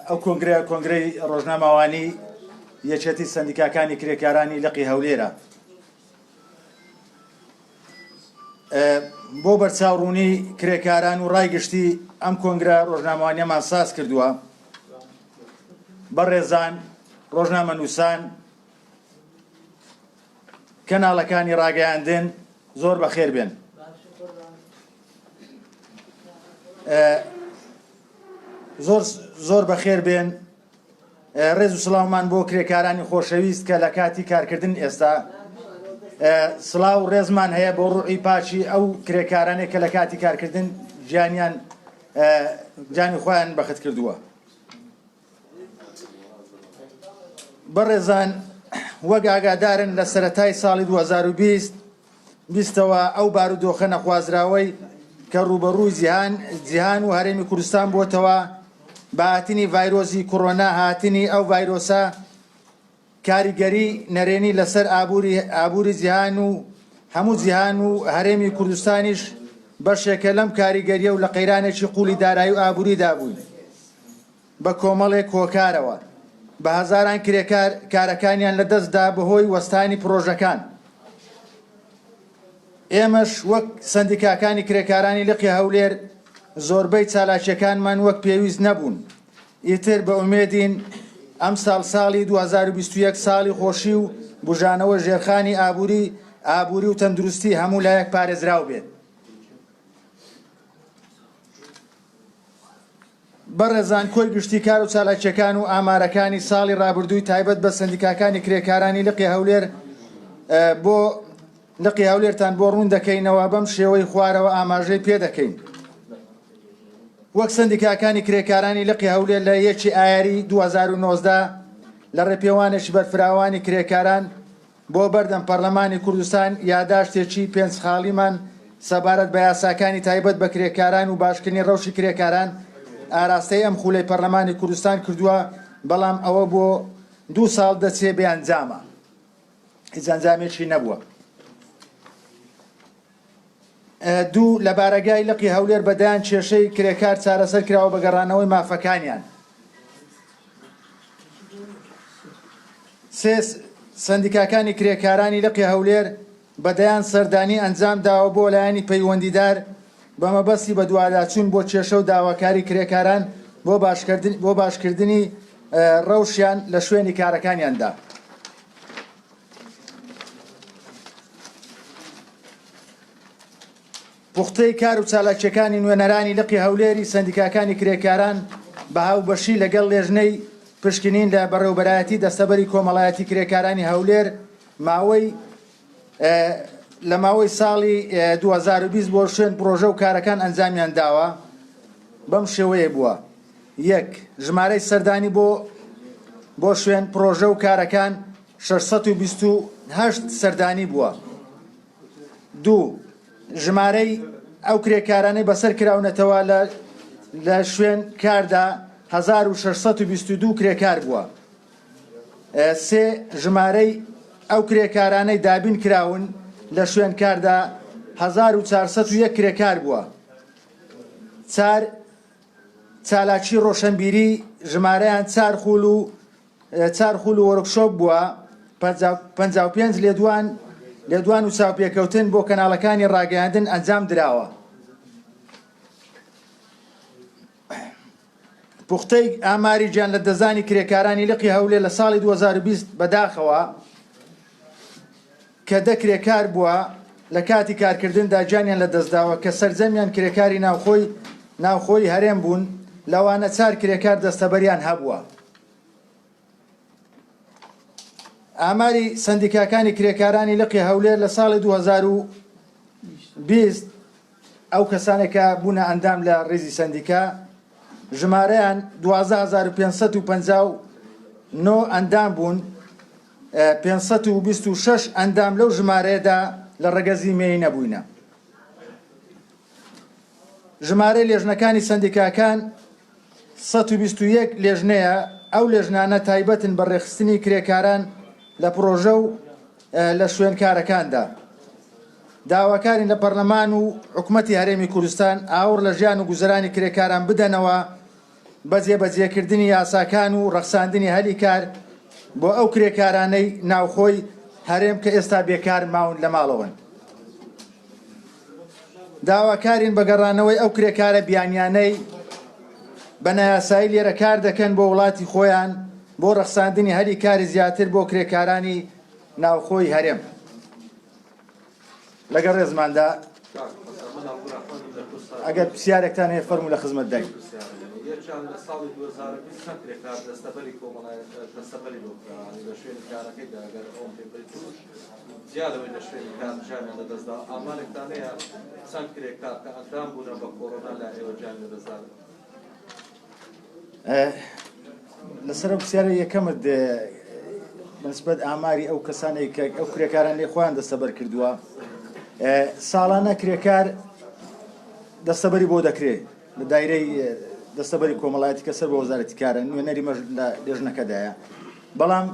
ئەو کۆنگرە کۆنگرەی ڕۆژنامەوانی یەکێتی سەندیکاکانی کرێکارانی لقی هەولێرە. بۆ بەرچاوڕوونی کرێکاران و ڕای گشتی ئەم کۆنگرە ڕۆژنامەوانیەمان ساز کردووە. بەڕێزان ڕۆژنامەنووسان، کەناڵەکانی ڕاگەیاندن زۆر بەخێر بێن. زۆر زۆر بەخێر بێن. ڕێز و سڵاومان بۆ کرێکارانی خۆشەویست کە لە کاتی کارکردن ئێستا سڵاو و ڕێزمان هەیە بۆ ڕوحی پاکی ئەو کرێکارانێک کە لە کاتی کارکردن گیانیان گیانی خۆیان بەخت کردووە. بەڕێزان وەک ئاگادارن لە سەرەتای ساڵی 2020 بیستەوە ئەو بارودۆخە نەخوازراوەی کە ڕووبەڕووی جیهان جیهان و هەرێمی کوردستان بووەتەوە بە هاتنی ڤایرۆسی کۆرۆنا هاتنی ئەو ڤایرۆسە کاریگەری نەرێنی لەسەر ئابووری ئابووری جیهان و هەموو جیهان و هەرێمی کوردستانیش بەشێکە لەم کاریگەریە و لە قەیرانێکی قووڵی دارایی و ئابووریدا بووین. بە کۆمەڵێک هۆکارەوە بە هەزاران کرێکار کارەکانیان لەدەستدا بەهۆی وەستانی پڕۆژەکان. ئێمەش وەک سەندیکاکانی کرێکارانی لقی هەولێر زۆربەی چالاکیەکانمان وەک پێویست نەبوون، ئیتر بە ئومێدین ئەمساڵ ساڵی 2021 ساڵی خۆشی و بوژانەوە ژێرخانی ئابووری ئابووری و تەندروستی هەموو لایەک پارێزراو بێت. بەڕێزان کۆی گشتی کار و چالاکیەکان و ئامارەکانی ساڵی ڕابردووی تایبەت بە سەندیکاکانی کرێکارانی لقی هەولێر بۆ لقی هەولێرتان بۆ ڕوون دەکەینەوە بەم شێوەی خوارەوە ئاماژەی پێ دەکەین. وەک سەندیکاکانی کرێکارانی لقی هەولێر لە یەکی ئایاری 2019 لە ڕێپێوانێکی بەرفراوانی کرێکاران بۆ بەردەم پەرلەمانی کوردستان یاداشتێکی پێنج خاڵیمان سەبارەت بە یاساکانی تایبەت بە کرێکاران و باشکردنی ڕەوشی کرێکاران ئاراستەی ئەم خولەی پەرلەمانی کوردستان کردووە، بەڵام ئەوە بۆ دوو ساڵ دەچێ بێ ئەنجامە، هیچ ئەنجامێکی نەبووە. دوو، لە بارەگای لقی هەولێر بە دەیان کێشەی کرێکار چارەسەر کراوە بە گەڕانەوەی مافەکانیان. سێ، سەندیکاکانی کرێکارانی لقی هەولێر بە دەیان سەردانی ئەنجام داوە بۆ لایەنی پەیوەندیدار بە مەبەستی بەدواداچوون بۆ کێشە و داواکاری کرێکاران بۆ باشکردنی ڕەوشیان لە شوێنی کارەکانیاندا. پوختەی کار و چالاکییەکانی نوێنەرانی لقی هەولێری سەندیکاکانی کرێکاران بە هاوبەشی لەگەڵ لێژنەی پشکنین لە بەڕێوەبەرایەتی دەستەبەری کۆمەڵایەتی کرێکارانی هەولێر ماوەی لە ماوەی ساڵی 2020 بۆ شوێن پرۆژە و کارەکان ئەنجامیان داوە بەم شێوەیە بووە یەک ژمارەی سەردانی بۆ بۆ شوێن پرۆژە و کارەکان 628 سەردانی بووە. دوو، ژمارەی ئەو کرێکارانەی بەسەر کراونەتەوە لە لە شوێن کاردا 1622 کرێکار بووە. سێ، ژمارەی ئەو کرێکارانەی دابین کراون لە شوێن کاردا 1401 کرێکار بووە. چار، چالاکی ڕۆشەنبیری ژمارەیان چار خول و چار خول و وۆرکشۆپ بووە، 55 لێدوان لێدوان و چاوپێکەوتن بۆ کەناڵەکانی ڕاگەیاندن ئەنجام دراوە. پوختەی ئاماری گیانلەدەستدانی کرێکارانی لقی هەولێر لە ساڵی 2020 بەداخەوە کە دە کرێکار بووە لە کاتی کارکردندا گیانیان لەدەستداوە کە سەرجەمیان کرێکاری ناوخۆی ناوخۆی هەرێم بوون، لەوانە چار کرێکار دەستەبەریان هەبووە. ئاماری سەندیکاکانی کرێکارانی لقی هەولێر لە ساڵی 2020 ئەو کەسانێک کە بوونە ئەندام لە ڕیزی سەندیکا ژمارەیان 12559 ئەندام بوون 526 ئەندام لەو ژمارەیەدا لە ڕەگەزی مێینە بووینە. ژمارەی لێژنەکانی سەندیکاکان 121 لێژنەیە، ئەو لێژنانە تایبەتن بە ڕێکخستنی کرێکاران لە پڕۆژە و لە شوێن کارەکاندا. داواکارین لە پەرلەمان و حکومەتی هەرێمی کوردستان ئاوڕ لە ژیان و گوزەرانی کرێکاران بدەنەوە. بە جێبەجێکردنی یاساکان و ڕەخساندنی هەلی کار بۆ ئەو کرێکارانەی ناوخۆی هەرێم کە ئێستا بێکار ماون لە ماڵەوەن. داواکارین بە گەڕانەوەی ئەو کرێکارە بیانیانەی بە نایاسایی لێرە کار دەکەن بۆ وڵاتی خۆیان بۆ ڕەخساندنی هەلی کاری زیاتر بۆ کرێکارانی ناوخۆی هەرێم. لەگەڵ ڕێزماندا ئەگەر پرسیارێکتان هەیە فەرموو لە خزمەت داین. لەسەر ئەو پرسیارە یەکەمت بەنسبەت ئاماری ئەو کەسانێک کە ئەو کرێکارانەی خۆیان دەستەبەر کردووە ساڵانە کرێکار دەستەبەری بۆ دەکرێت لە دایرەی دەستەبەری کۆمەڵایەتی کە سەر بە وەزارەتی کارە نوێنەری مەش لە لێژنەکەدایە بەڵام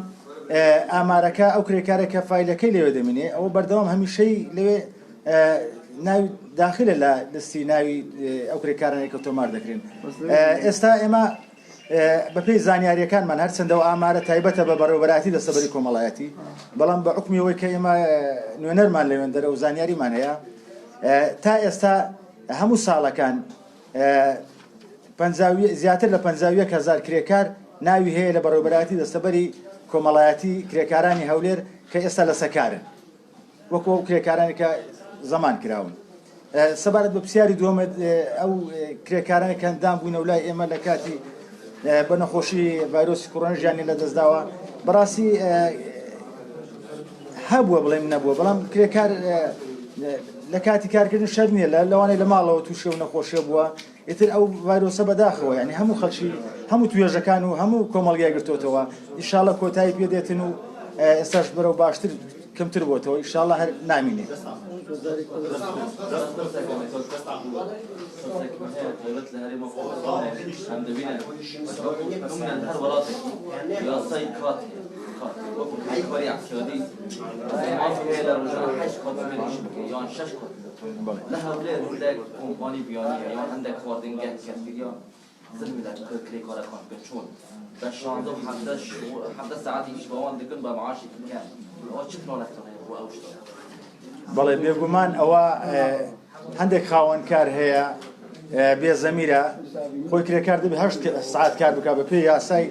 ئامارەکە ئەو کرێکارێک کە فیلەکەی لەوێ دەمینێ ئەوە بەردەوام هەمیشەی لەوێ ناوی داخلە لە دەستی ناوی ئەو کرێکارانەی کە تۆمار دەکرێن ئێستا ئێمە بەپێی زانیاریەکانمان هەرچەندە و ئامارە تایبەتە بە بەڕێوەبەرایەتی دەستەبەری کۆمەڵایەتی بەڵام بە حکومی ئەوەی کە ئێمە نوێنەرمان لەوێندەرە و زانیاریمان هەیە تا ئێستا هەموو ساڵەکان زیاتر لە 51 هزار کرێکار ناوی هەیە لە بەڕێوەبەرایەتی دەستەبەری کۆمەڵایەتی کرێکارانی هەولێر کە ئێستا لەسەکارن وەکو ئەو کرێکارانی کە زەمان کراون. سەبارەت بە پرسیاری دووەمت ئەو کرێکارانی کە ئەندام بوونە و لای ئێمە لە کاتی بە نەخۆشی ڤایرۆسی کۆرۆنا ژیانی لەدەستداوە بەڕاستی هەبووە بڵێم نەبووە بەڵام کرێکار لە کاتی کارکردن شەر نییە لە لەوانەیە لە ماڵەوە تووشی و نەخۆشیە بووە ئیتر ئەو ڤایرۆسە بەداخەوە یانی هەموو خەڵکی هەموو توێژەکان و هەموو کۆمەڵگای گرتۆتەوە ئیشاڵە کۆتایی پێ دێتن و ئێستاش بەرەو باشتر کەمتر بۆتەوە ئیشاڵە هەر نامینێ. لە هەولێر هەندێک کۆمپانی بیانی هەیە یان هەندێک خواردنگە کەفتریا زلم لە کرێکارەکان دەکەن چۆن بە شاندە و حەفتە حەفتە سەعاتی ئیش بەوان دەکەن بە معاشێکی کەم ئەوە چ پلانێکتان هەیە بۆ ئەو شتە؟ بەڵێ بێگومان ئەوە هەندێک خاوەنکار هەیە بێ زەمیرە خۆی کرێکار دەبێت هەشت سعات کار بکات بە پێی یاسای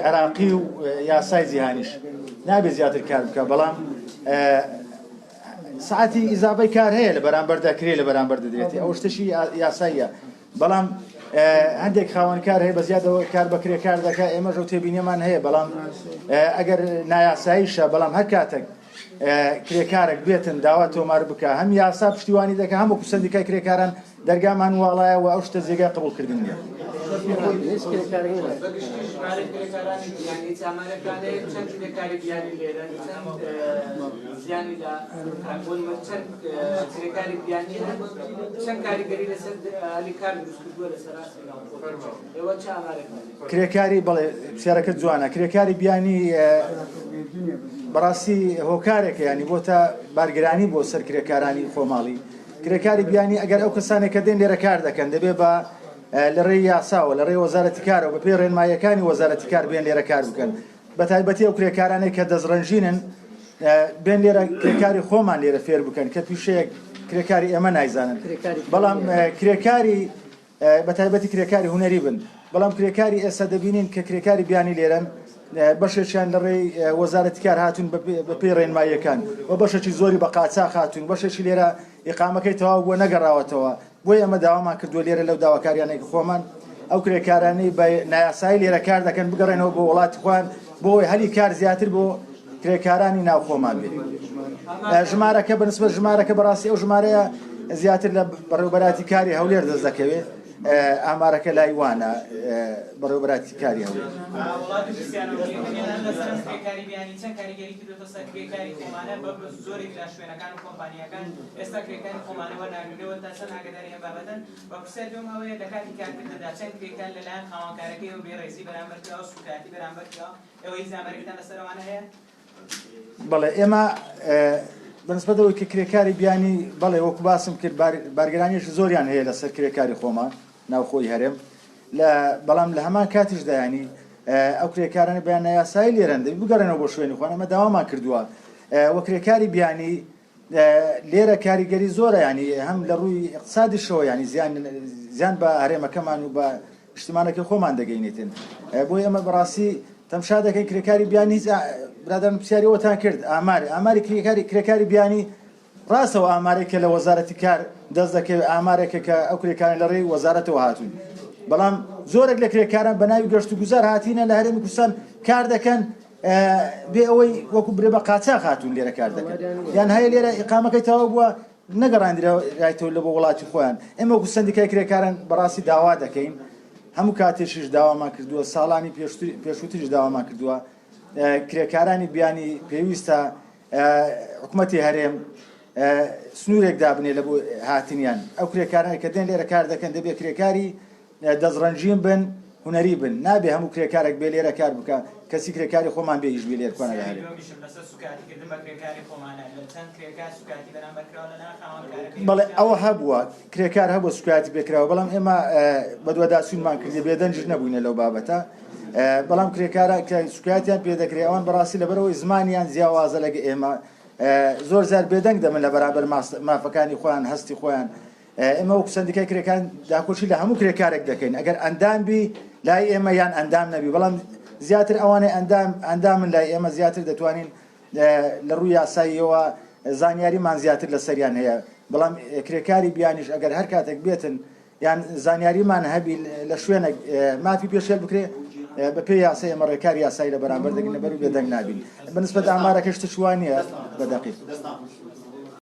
عێراقی و یاسای جیهانیش نابێت زیاتر کار بکە بەڵام سەعاتی ئیزافەی کار هەیە لە بەرامبەردا کرێ لە بەرامبەر دەدرێت ئەو شتەشی یاساییە بەڵام هەندێک خاوەنکار هەیە بە زیادەوە کار بە کرێکار دەکات ئێمەش ئەو تێبینیەمان هەیە بەڵام ئەگەر نایاساییشە بەڵام هەر کاتێک کرێکارێک بێتن داوا تۆمار بکە هەم یاسا پشتیوانی دەکە هەم وەکو سەندیکای کرێکاران دەرگامان واڵایە و ئەو شتە جێگای قبوڵکردن نییە. کرێکاری بەڵێ پرسیارەکەت جوانە کرێکاری بیانی بەڕاستی هۆکارێکە ینی بۆتە بارگرانی بۆ سەر کرێکارانی خۆماڵی کرێکاری بیانی ئەگەر ئەو کەسانێک کە دێن لێرە کار دەکەن دەبێ بە لە ڕێی یاساوە لە ڕێی وەزارەتی کارەوە بە پێی ڕێنماییەکانی وەزارەتی کار بێن لێرە کار بکەن بە تایبەتی ئەو کرێکارانەی کە دەستڕەنگینن بێن لێرە کرێکاری خۆمان لێرە فێر بکەن کە پیشەیەک کرێکاری ئێمە نایزانن بەڵام کرێکاری بە تایبەتی کرێکاری هونەری بن بەڵام کرێکاری ئێستا دەبینین کە کرێکاری بیانی لێرەن بەشێکیان لە ڕێی وەزارەتی کار هاتوون بە پێی ڕێنماییەکان و بەشێکی زۆری بە قاچاخ هاتوون بەشێکی لێرە ئیقامەکەی تەواو بووە نەگەڕاوەتەوە بۆیە ئێمە داوامان کردووە لێرە لەو داواکاریانەی خۆمان ئەو کرێکارانەی بە نایاسایی لێرە کار دەکەن بگەڕێنەوە بۆ وڵاتی خۆیان بۆ ئەوەی هەلی کار زیاتر بۆ کرێکارانی ناوخۆمان بێت ژمارەکە بەنسبەت ژمارەکە بەڕاستی ئەو ژمارەیە زیاتر لە بەڕێوبەراتی کاری هەولێر دەست دەکەوێت ئامارەکە لای وانە بەڕێوبەراتی کاری هەولێر. بەڵێ ئێمە بەنسبەت ئەوەی کە کرێکاری بیانی بەڵێ وەکو باسم کرد بارگرانیش زۆریان هەیە لەسەر کرێکاری خۆمان ناوخۆی هەرێم. لە بەڵام لە هەمان کاتیشدا ینی ئەو کرێکارانە بەیان نایاسایی لێرەن دەبی بگەڕێنەوە بۆ شوێنی خۆیان ئەمە داوامان کردووە وە کرێکاری بیانی لێرە کاریگەری زۆرە ینی هەم لە ڕووی اقتصادیشەوە ینی زیان زیان بە هەرێمەکەمان و بە نیشتمانەکەی خۆمان دەگەینێتن بۆی ئەمە بەڕاستی تەمشا دەکەین کرێکاری بیانی هیچ برادەرم پرسیاری ئەوەتان کرد ئامار ئاماری کرێکاری کرێکاری بیانی ڕاستە ئەو ئامارەی کە لە وەزارەتی کار دەست دەکەوێت ئامارێکە کە ئەو کرێکاران لە ڕێی وەزارەتەوە هاتوون بەڵام زۆرێک لە کرێکاران بە ناوی گەشت و گوزار هاتینە لە هەرێمی کوردستان کار دەکەن بێ ئەوەی وەکو برێ بە قاچاخ هاتوون لێرە کار دەکەن یان هەیە لێرە ئیقامەکەی تەواو بووە نەگەڕاندرایتەوە لە بۆ وڵاتی خۆیان ئێمە وەکو سەندیکای کرێکاران بەڕاستی داوا دەکەین هەموو کاتێکیش داوامان کردووە ساڵانی پێشووتریش داوامان کردووە کرێکارانی بیانی پێویستە حکومەتی هەرێم سنوورێک دابنێ لە بۆ هاتنیان ئەو کرێکارانە کە دێن لێرە کار دەکەن دەبێت کرێکاری دەستڕەنگین بن هونەری بن نابێ هەموو کرێکارێک بێ لێرە کار بکە کەسی کرێکاری خۆمان بێ ئیش بێ لێر کۆنە لە هەرێم. بەڵێ ئەوە هەبووە کرێکار هەبووە سوکایەتی پێکراوە بەڵام ئێمە بەدواداچوونمان کردی بێدەنگیش نەبووینە لەو بابەتە بەڵام کرێکارە کە سوکایەتیان پێ دەکرێت ئەوان بەڕاستی لەبەرەوەی زمانیان جیاوازە لەگە ئێمە زۆر جار بێدەنگ دەبن لە بەرامبەر مافەکانی خۆیان هەستی خۆیان ئێمە وەکو سەندیکای کرێکاران داکۆکی لە هەموو کرێکارێک دەکەین ئەگەر ئەندام بی لای ئێمە یان ئەندام نەبی بەڵام زیاتر ئەوانەی ئەندام ئەندامن لای ئێمە زیاتر دەتوانین لە ڕووی یاساییەوە زانیاریمان زیاتر لەسەریان هەیە بەڵام کرێکاری بیانیش ئەگەر هەر کاتێک بێتن یان زانیاریمان هەبی لە شوێنێک مافی پێشێل بکرێ بە پێی یاسای ئێمە ڕێکاری یاسایی لە بەرامبەر دەگرینە بەر و بێدەنگ نابین بەنسبەت ئامارەکە شتێکی وا نییە بە دەقیق.